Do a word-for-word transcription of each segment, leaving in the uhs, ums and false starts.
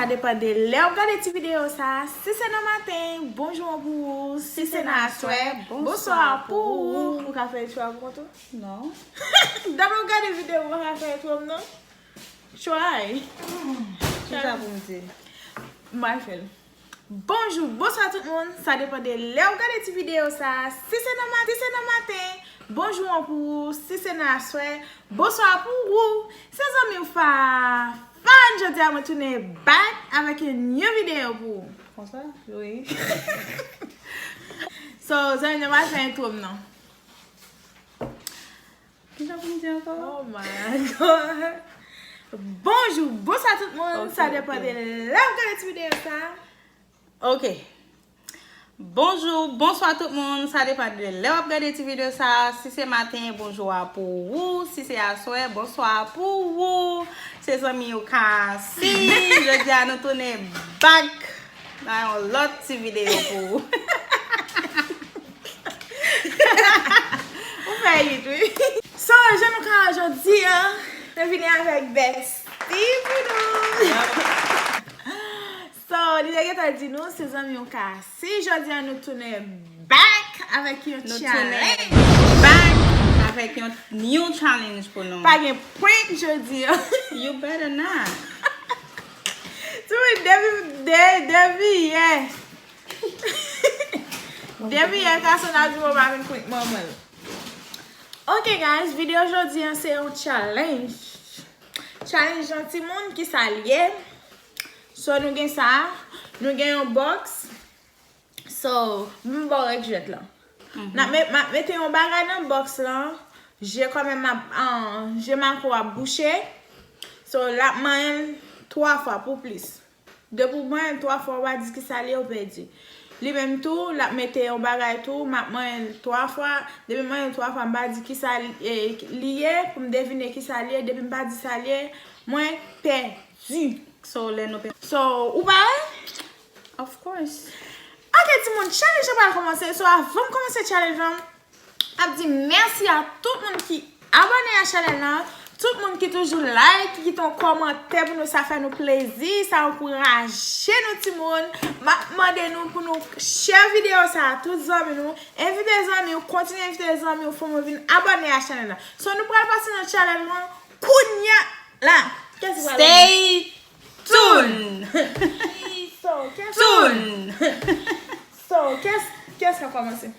Sa depann de lè w ap gade ti videyo sa a. Si se nan maten, bonjou an pou ou. Si se nan aswè, bonswa pou ou. Ou ka fè intro a pou kont ou? Non. Dapre w gade videyo, ou pa ka fè intro m non? Try. Kisa pou m di? M pral fè l. Bonjou, bonswa tout moun. Sa depann de lè w ap gade ti videyo sa a. Si se nan maten, si se nan maten, bonjou an pou ou. Si se nan aswè, bonswa pou ou. Se zanmi w Fafan. Jodi a mwen tounen back avèk yon new videyo pou ou. Konsa? Wi. So, zanmi m, pa fè intro m non. Kijan pou m di ankò? Oh my God. Bonjou, bonswa tout moun. Ok, sa depann de lè w ap gade ti videyo sa a. Ok. Bonjou, bonswa tout moun. Sa depann de lè w ap gade ti videyo sa a. Si se maten, bonjou a pou ou. Si se aswè, bonswa a pou ou. Se zanmi w Kasi. Jodi a nou tounen back nan yon lòt ti videyo pou ou. Ou fè it, wi. So, jan nou ka wè jodi a, nou vini avèk bestie pou nou. So, li te gentan di nou, se zanmi w Kasi. Jodi a nou tounen back avèk yon challenge. Nou tounen back avèk yon new challenge pou nou. Pa gen prank jodi a. You better not. Tou depi, de, depi yè. Depi yè Kason ap di mwen pa vin prank manman l. Ok guys, videyo jodi a se yon challenge. Challenge nan timoun, kisa l ye? So nou gen sa, nou gen yon box. So, m ba w règ jwèt lan. N ap met, m ap mete yon bagay nan box lan. Je kòmè m ap, an, je Marco ap bouche. So, l ap manyen l twa fwa pou plis. Depi w manyen l twa fwa, w pa di kisa l ye, w pèdi. Li menm tou, l ap mete yon bagay tou, m ap manyen l twa fwa. Depi m manyen l twa fwa, m pa di kisa l, e, li ye, pou m devine kisa l ye. Depi m pa di sa l ye, mwen pèdi. So, lè nou pè- So, ou pare? Of course. Ok, timoun, challenge lan pral kòmanse. So, avan m kòmanse challenge lan, ap di mèsi a tout moun ki abòne a chanèl lan, tout moun ki toujou like, ki kite yon kòmantè pou nou, sa fè nou plezi, sa ankouraje nou timoun. M ap mande nou pou nou share videyo sa a tout zanmi nou, envite zanmi w, kontinye envite zanmi w, fò nou vin abòne a chanèl lan. So, nou pral pase nan challenge lan kounya la. Kiyès ki pral Stay tuned. So, kiyès Tune. So, kiyès, kiyès k ap kòmanse?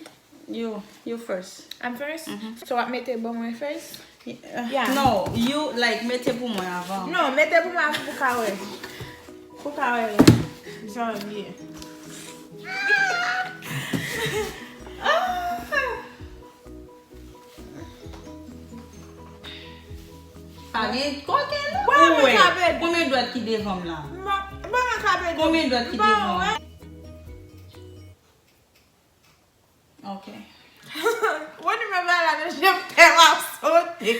You, you first. I'm first? So, w ap mete ban mwen first? Yeah. No, you, like, mete pou mwen avan. Non, mete pou mwen avan pou ka wè. Pou ka wè jan l ye. Ah! Pa gen koken non. Bon, mwen ka pèdi. Konbyen dwèt ki devan m la? Bon, mwen ka pèdi. Konbyen dwèt ki devan m? Ok. Wè ni mwen ba la nan je m tèlman ap sote.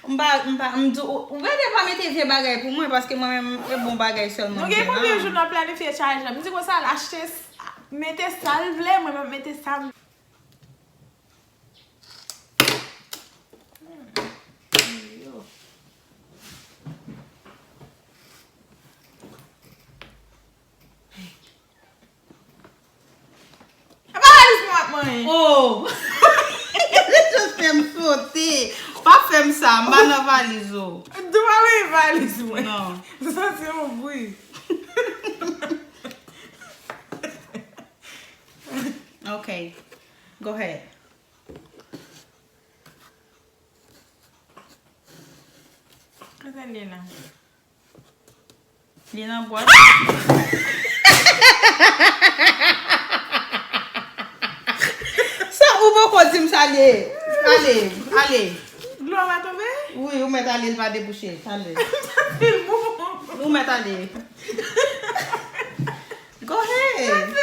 M pa, m pa, m di, ou, ou gade pa mete vye bagay pou mwen, paske mwen menm, e bon bagay sèlman m gen la. Nou gen konbyen jou n ap planifye challenge la? M di konsa, l achte, mete sa l vle, mwen m ap mete sa m Yo. E pa valiz mwen w ap manyen. Oh! Just fè m sote. Pa fè m sa, m pa nan valiz ou. Dwa w valiz mwen. Non. Sa se yon bri. Ok. Go ahead. Kote l ye la? Li nan bwat. Sa ou poko di m sa l ye? Ale, ale. Dlo a pa tonbe? Wi, ou mèt ale, l pa debouche. Ale. Ou mèt ale. Go ahead.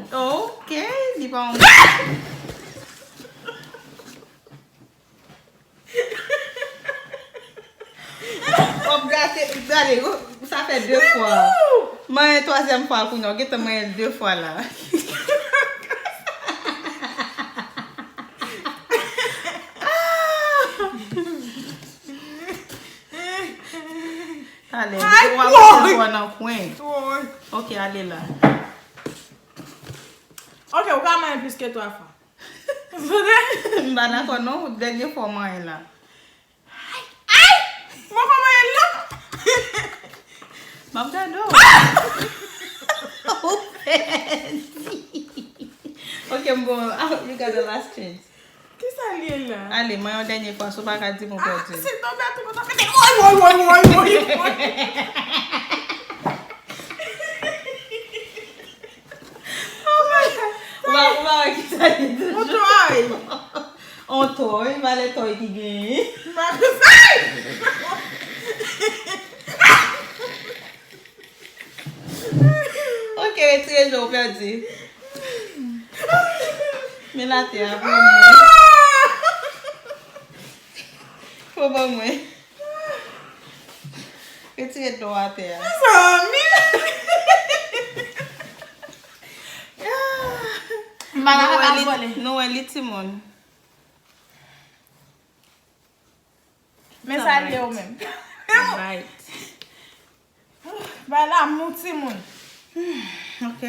Ok, li pa yon. W ap gate, gade, ou, sa fè de fwa. Manyen twazyèm fwa kounye a, w gentan manyen l de fwa la. Ale, w ap mete dlo nan kwen. Ki ale la. Ok, ou ka manyen plis ke twa fwa. M pa dakò non, dènye fwa w manyen la. Ay! Mwen pa manyen l non. M ap gade w. Ou pèdi. Ok, m bon, you got the last chance. Kisa l ye la? Ale, mwen yon dènye fwa, si w pa ka di m ou pèdi. Siltouplè, tou kontan mete. Woy, woy, woy, woy, woy, woy. Ou pa, ou pa wè kisa li toujou. Yon tòy. Yon tòy, valè tòy ki genyen. M pa konsa. Ok, retire je w, ou pèdi. Men atè a pou mwen. Fò ban mwen. Retire do atè a. Mezanmi. M pa ka vole. Nou wè li timoun. Men sa l ye ou menm. Bay la mou timoun. Ok.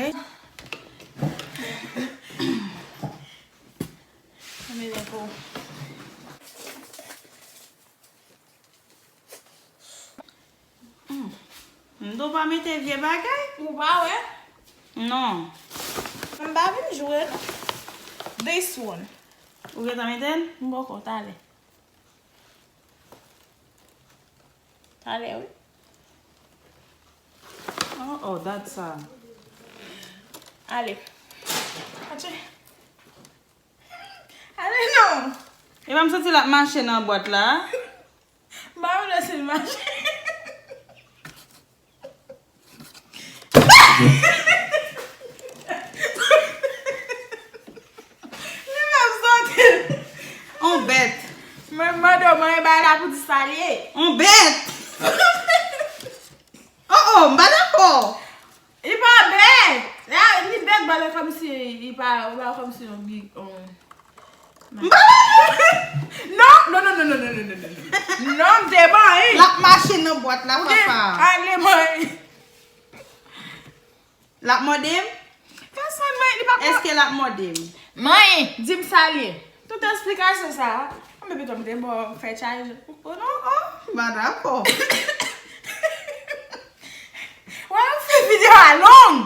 Mete pou. M do pa mete vye bagay? Ou pa wè? Non. M pa vin jwe non. This one. Ou gentan mete l? M poko, talè. Talè wi. Oh, oh, dat sa. Ale. Atye. Ale non. E pa m santi l ap mache nan bwat la. M pa konnen si l mache. Li menm soti. On bèt. Mwen mande w mwen e bay la pou di sa l ye. On bèt. Oh oh, m pa dakò. Li pa bèt. Li bèt ba la kòmsi li pa, li pa kòmsi yon big on. M pa dakò. Non, non, non, non, non, non, non, non, non. Non, m te manyen. L ap mache nan bwat la, papa. Ale manyen. L ap mòde m? Pèsonn manyen, li pa konn. Èske l ap mòde m? Manyen, di m sa l ye. Tout esplikasyon sa a. Anben pito m te ba w fè tchay. Oh non, oh. M pa dakò. Wè, ou fè videyo a long.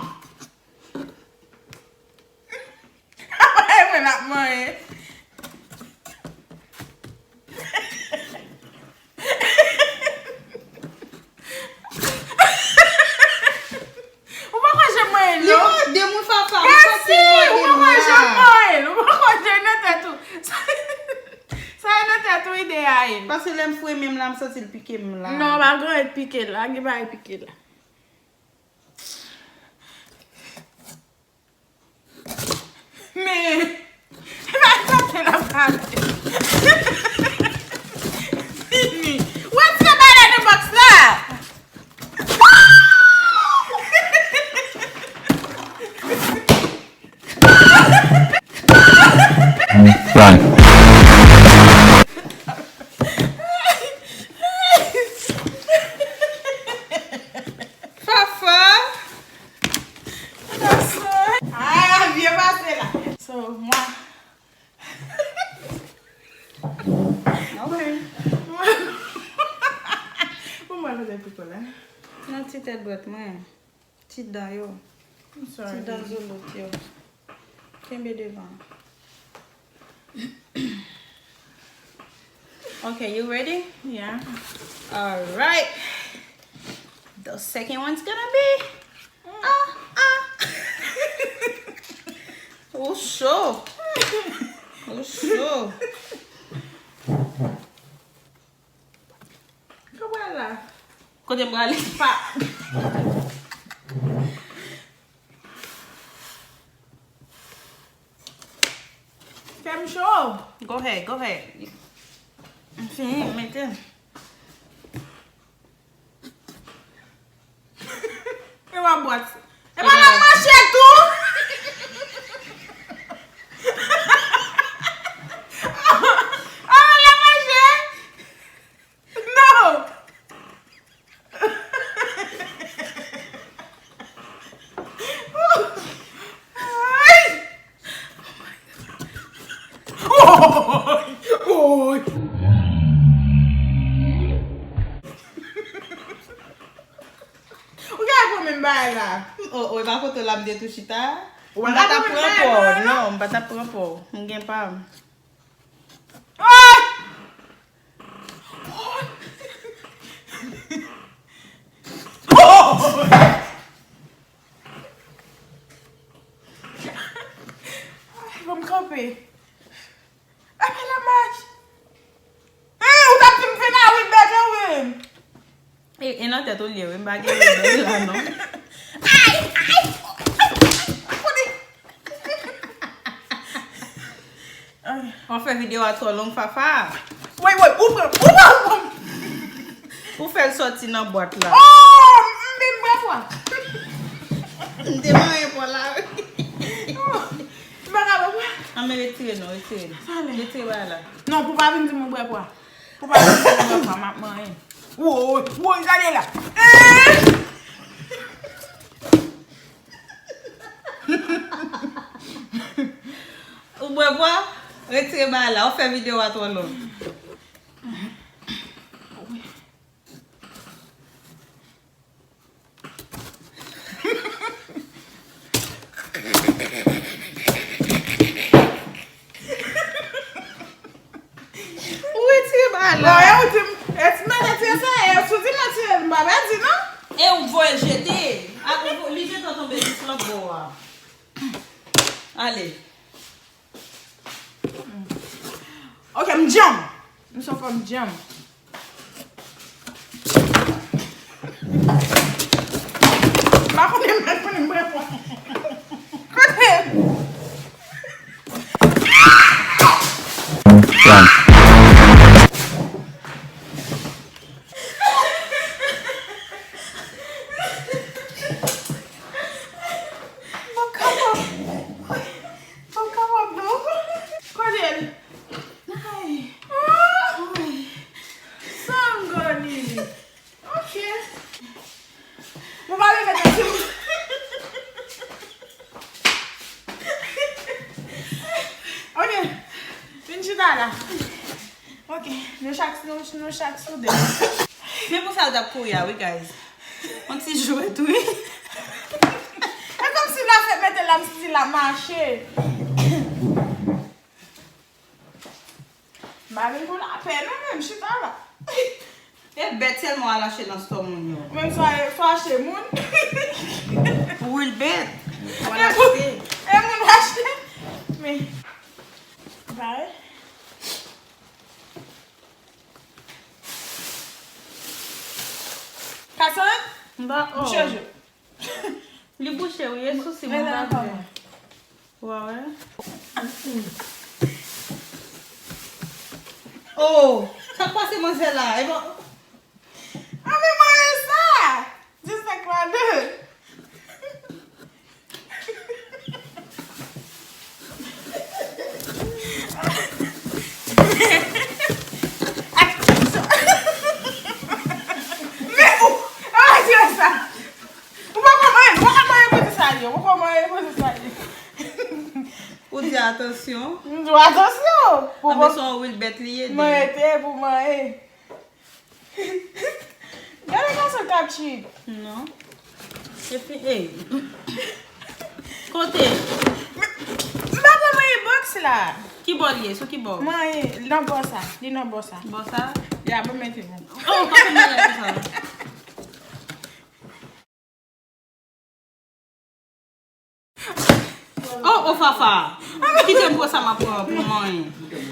Mwen ap manyen. Ou poko janm manyen l non. Li mòde m wi, Fafa, m santi l mòde m la. Ou poko janm manyen l. Ou poko janm nan tèt ou. Sa e nan tèt ou ide a ye. Paske lè m fwe men m la, m santi l pike m la. Non, pa gen anyen k pike l la, gen bagay pike l la. Men, e pa sa l ap pale. Fini. Ou wè ti bagay la nan bòks la? Right. Fafa. Ah, vye pase la. So, mwen. Ok. Pou mwen, kote piko la? Nan ti tèt dwèt mwen. Ti dan yo. Ti dan zolot yo. Kenbe devan. Okay, you ready? Yeah. All right. The second one's gonna be. Ah, ah. Ou cho. Ou cho. Kote w prale? Kote m prale? Pa. Fè m cho. Go ahead, go ahead. M fini, mete. E pa bwat. E pa l ap mache tou. Ah, l ap mache. Non. Oy! Ou ka pran menm bagay la. Oh, oh, e pa kote w la m te tou chita. Ou pa ka pran menm bagay la, non. Non, m pa t ap pran pa w. M gen pa m. Ay! Ay, ban m kanpe. Apa la mach. Hein, ou t ap di m vin a wi bèt wi. E, e nan tèt ou l ye wi, m pa gen rebèl la non. Ay, ay, ay, kote? Ou fè videyo a twò long, Fafa. Woy, woy, ou pran, ou pran, ou pran. Ou fè l sòti nan bwat la. Oh, m vin bwè pwa. M te manyen pwa la wi. Oh, m pa ka bwè pwa. Ann men retire non, retire. Sa ale. Retire bagay la. Non, pou pa vin di m ou bwè pwa. Pou pa vin di m ou bwè pwa, m ap manyen. Woy, woy, gade la. Eh! Ou bwè pwa? Retire bagay la, ou fè videyo a twò long. Ou retire bagay la. Bon, e ou di m, e ti mèt retire sa, e sou di m retire l, m pa pèdi non. E ou voye l jete. A, ou vo-, li gentan tonbe jis lòt bò a. Ale. Ok, m djanm. M se yon fanm djanm. M pa konnen, m pa konnen, m pa konnen. Kote? M pa kapab. M pa kapab non. Kote l? Ay. Ay. Sangòli. Ok. Mwen pa leve tèt sou. Ok. Vin chita la. Ok. Nou chak, nou, nou chak sou de. Se pou sa l t ap kouri a, wi, guys. Yon ti jwèt, wi. E kòmsi l ap fè mete l la, m santi l ap mache. M pa vin pou lapè non, men m chita la. E bèt sèlman w al achte nan stò moun yo. Ou menm swa, swa achte moun. Ou wi l bèt. W al achte. E moun w achte. Men. Bay. Kasann? M ba, oh. Bouche je. Li bouche, wi, e sousi, mwen pa vle. Wa wè? Oh, sa k pase manzè la? E bon. Ann men manje sa! Di sa k la de. Men ou, a, di sa. Ou pa konn anyen, ou pa konn anyen pou di sa ye, ou pa konn anyen pou di sa ye. Ou di atansyon. M di w atansyon. Pou anben se yon wil bèt li ye. Mwen rete pou mwen ye. Gade gason k ap chip. Non. Epi, ey. Kote? M pa konn mwen ye bòks la. Ki bò l ye? Sou ki bò? Mwen ye nan bò sa. Li nan bò sa. Bò sa? Ya, mwen mete bon. Oh, pa fè bagay konsa. Oh, oh, Fafa. Kite m pran sa m ap pran pou mwen.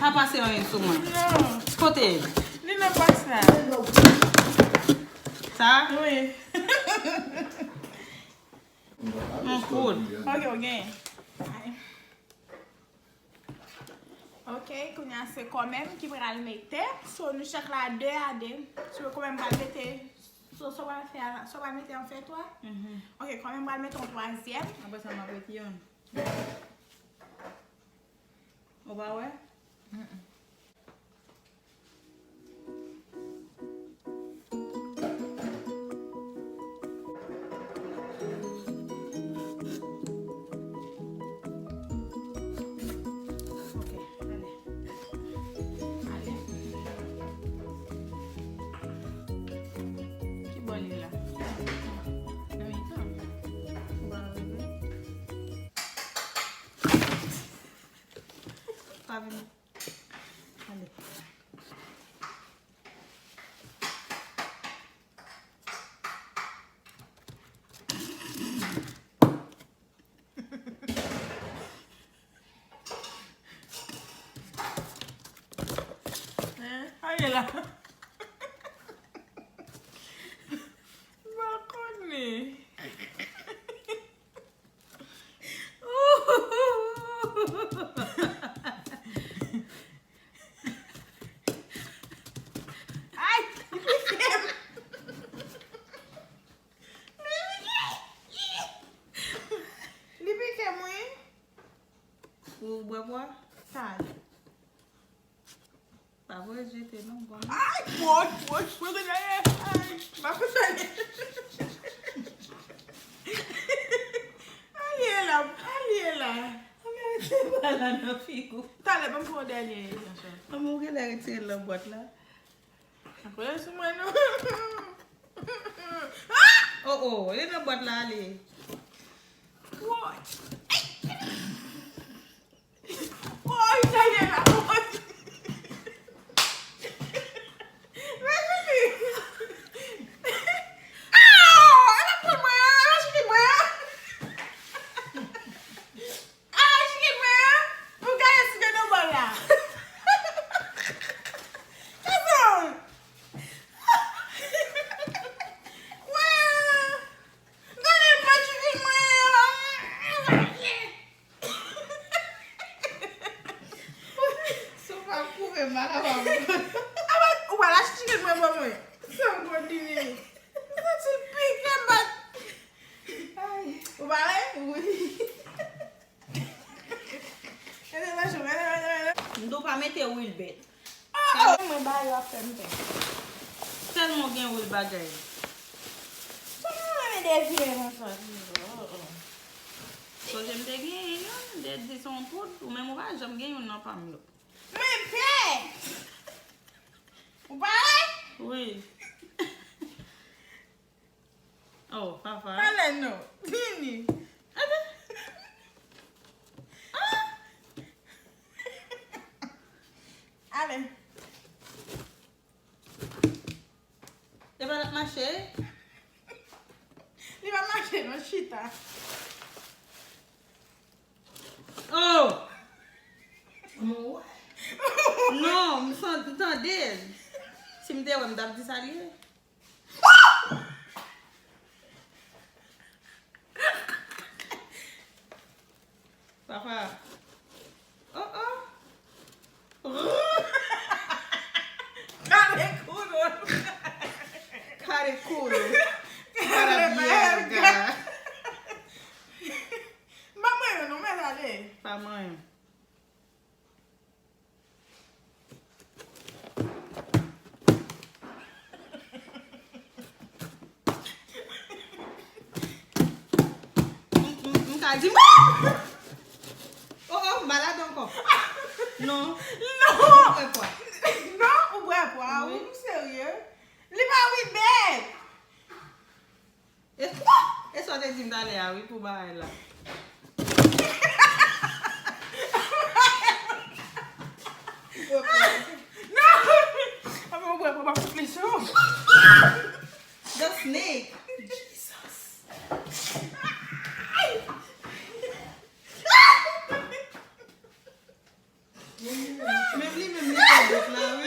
Pa pase anyen sou mwen. Non. Kote? Li nan bòks la. Sa? Wi. Mwen kout. Ok, ou genyen. Ok, kounye a se kòmè m ki pral mete. So, nou chak la de a de. So, kòmè m pral mete. So, sa w pral fè a la, sa w pral mete an fè twa? Mhm. Ok, kòmè m pral mete yon twazyèm. Apre sa, m ap mete yon. Ou pa wè? Mm-mm. Ok, ale. pa vin. Ale. Hein? Ale la. M pa konnen. Ay, li pikem. Li pikem. Li pikem, wi. Ou bwè pwa? Talè. Pa voye jete non, bon. Ay, pwoch, pwoch, pwoch, ay, m pa konn ale. Ale la, ale la. Anmède pa la nan figi w. Talè, ban m fè yon dènye, Jean-Charles. Anmè, ou genlè retire l nan bwat la. Ankò sou mwen non. Oh, oh, li nan bwat la, ale. Woy. Woy, talè la, woy. Virginie. Ah, e pa pran mwen an, e pa chiki mwen an. Ah, chiki mwen an. Ou gade si gen nan bòl la. Kazan. Wè. Gade m pa chiki mwen an. Si w pa koupe m, m pa kapab. Apa, ou pa lage chicken mwen ban mwen. Sa m konn li ye. M santi l pike m bat. Ay. Ou pale? Wi. Gade, gade, gade, gade. M di w pa mete Wilbert. Oh! Mwen ba yo ap fè m pè. Tèlman w gen wil bagay. Kòman w renmen devye konsa toujou? Oh, oh. Sonje m te gen youn, de di se yon poud, ou menm ou pa janm gen youn nan pa m yo. Mwen pè! Ou pare? Wi. Oh, papa. Pale non. Vini. Ebe. Ah! Ale. E pa t ap mache? Li pa mache non, chita. Oh! Non, m san-, m tande l. Si m te wè, m t ap di sa l ye. Papa. Oh, oh. Kare koulou. Kare koulou. Kare bierga. M pa manyen non, men gade. Pa manyen. M, m, m ka di, oh, oh, malad ankò. Non. Non. Ou bwè pwa. Non, ou bwè pwa. Wi. Ou serye? Li pa Wilbert. E, e sa w te di m talè a, wi, pou bagay la. Non! Apa w bwè, papa, fout li sou. The snake. Jesus. Menm li, menm li fè bout la, wi.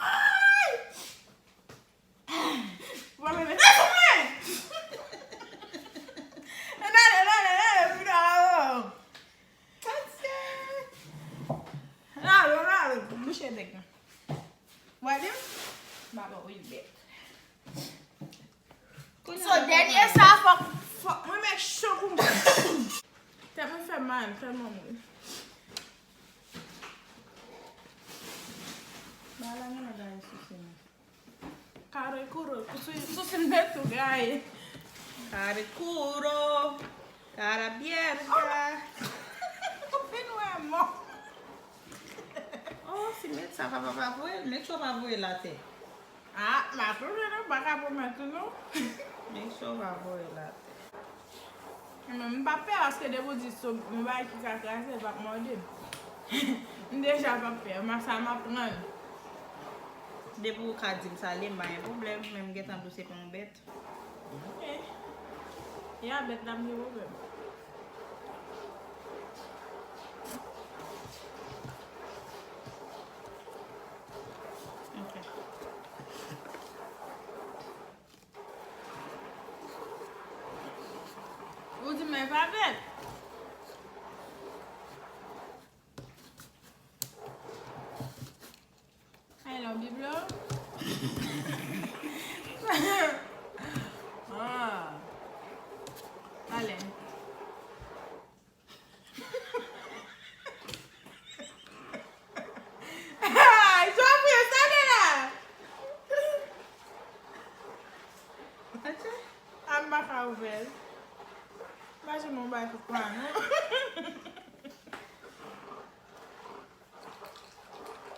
Ay! Wè, men, men, men, men! Lale, lale, lale, puta, oh! Lale, lale, bouche bèk mwen. Wè li? M ap ba w yon bèk. So, dènye sa, fòk, fòk mwen met cho pou mwen. Tèt mwen fè mal, tèlman mwen. Ba la, mwen gaye sou se mwen. Kare kuro, sou, sou se mwen tou gaye. Kare kuro, kara bierga. Ou fin wè mò. Oh, si met sa, papa pa voye l, met cho pa voye l atè. Ah, m ap pran non, m pa ka pwomèt ou non. Make sure w pa voye l atè. Mwen menm, m p ap pè, paske depi w di sou yon bagay ki ka kraze, l p ap mòde m. M deja p ap pè, m ap sa, m ap pran l. Depi w ka di m sa, li, m pa gen pwoblèm, men m gentan di w se pa yon bèt. Ok. Ya, bèt la, m gen pwoblèm. Ok. Ou di men pa bèt. Ay, non, Bib la. Ah. Ale. Ay, Joffrey, sa de la? Atcha. A m pa ka ouvè l. M pa janm wè yon bagay kot kwa, non.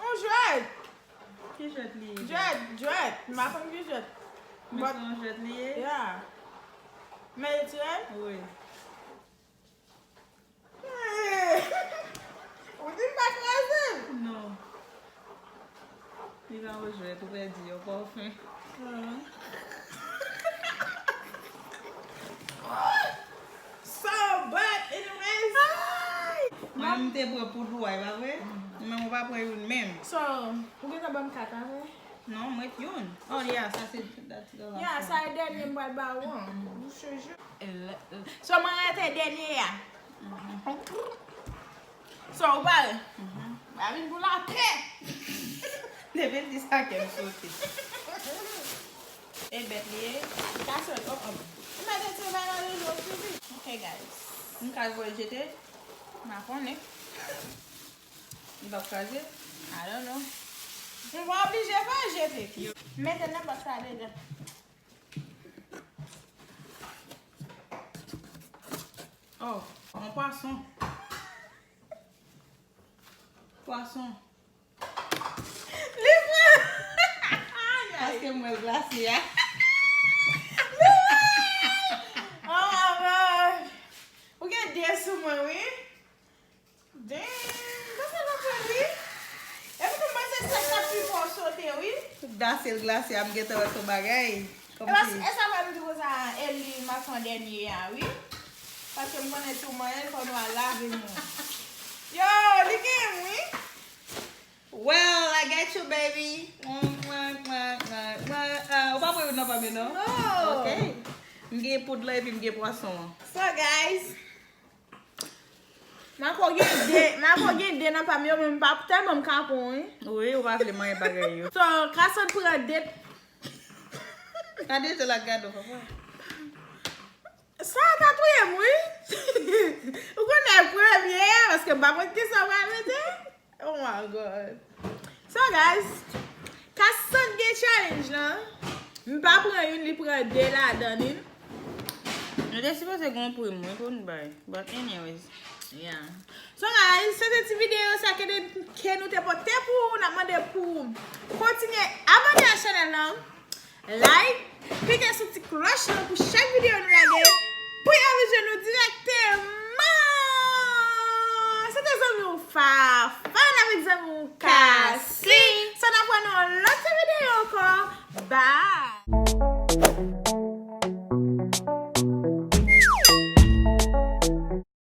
On jwèt. Ki jwèt li ye? Jwèt, jwèt. M pa konn ki jwèt. Men se yon jwèt li ye? Yeah. Men li tire? Wi. Ou di m pa kraze l? Non. Li pa yon jwèt, ou pèdi, ou pa w fen. So, but anyways. Mwen, m te pran pou dwa, e pa vre? Men ou pa pran youn menm. So, ou gentan ban m kat la, vre? Non, mwen t youn. Oh, yeah, sa se dat la. Yeah, sa e dènye m pral ba ou an. Bouche je. So, mwen rete dènye a. So, ou pare? Ba vin pou lapè. Depi l di sa, kè m sote. E bèt li ye. Li ka sot, oh, oh. Ou mèt retire bagay nan rezo, Suzy. Ok, guys. M ka voye jete? M pa konnen. Li p ap kraze? I don't know. M pa oblije fè jete. Mete nan bòks la deja. Oh, yon pwason. Pwason. Li pran. Ay, ay. Paske m wè l glase a. Li pran. Oh my God. Ou gen de sou mwen, wi. Damn, sa se pa fè wi. Epi tou mwen se sèk k ap pi fò sote wi. Tout dase l glase a, m gentan wè se yon bagay. E pa, e sa fè m di konsa, e li m ap pran dènye a wi. Paske m konnen si w manyen l, fò nou al lave nou. Yo, li gen wi. Well, I got you, baby. Mwa, mwa, mwa, mwa, mwa. Ah, ou pa pran youn nan pa m yo, non? No. Ok. M gen poud lan epi m gen pwason an. So, guys, Marco gen de, Marco gen de nan pa m yo, men m pa tèlman m ka pran, wi. Wi, ou pa vle manyen bagay yo. So, Carson pran de. Gade jan l ap gade w, papa. Sa ta touye m, wi. Ou konnen premye a, paske m pa konn kisa w pral mete. Oh my God. So, guys, Carson gen challenge lan. M pa pran youn, li pran de ladan li. Nou te sipoze gen yon pri mwen pou n bay. But anyways. Yeah. So, guys, se te ti videyo sa ke de, ke nou te pote pou ou. N ap mande pou kontinye abòne a chanèl lan. Like, klike sou ti klòch lan pou chak videyo nou lage, pou y avize nou dirèkteman. Se te zanmi w Fafan avèk zanmi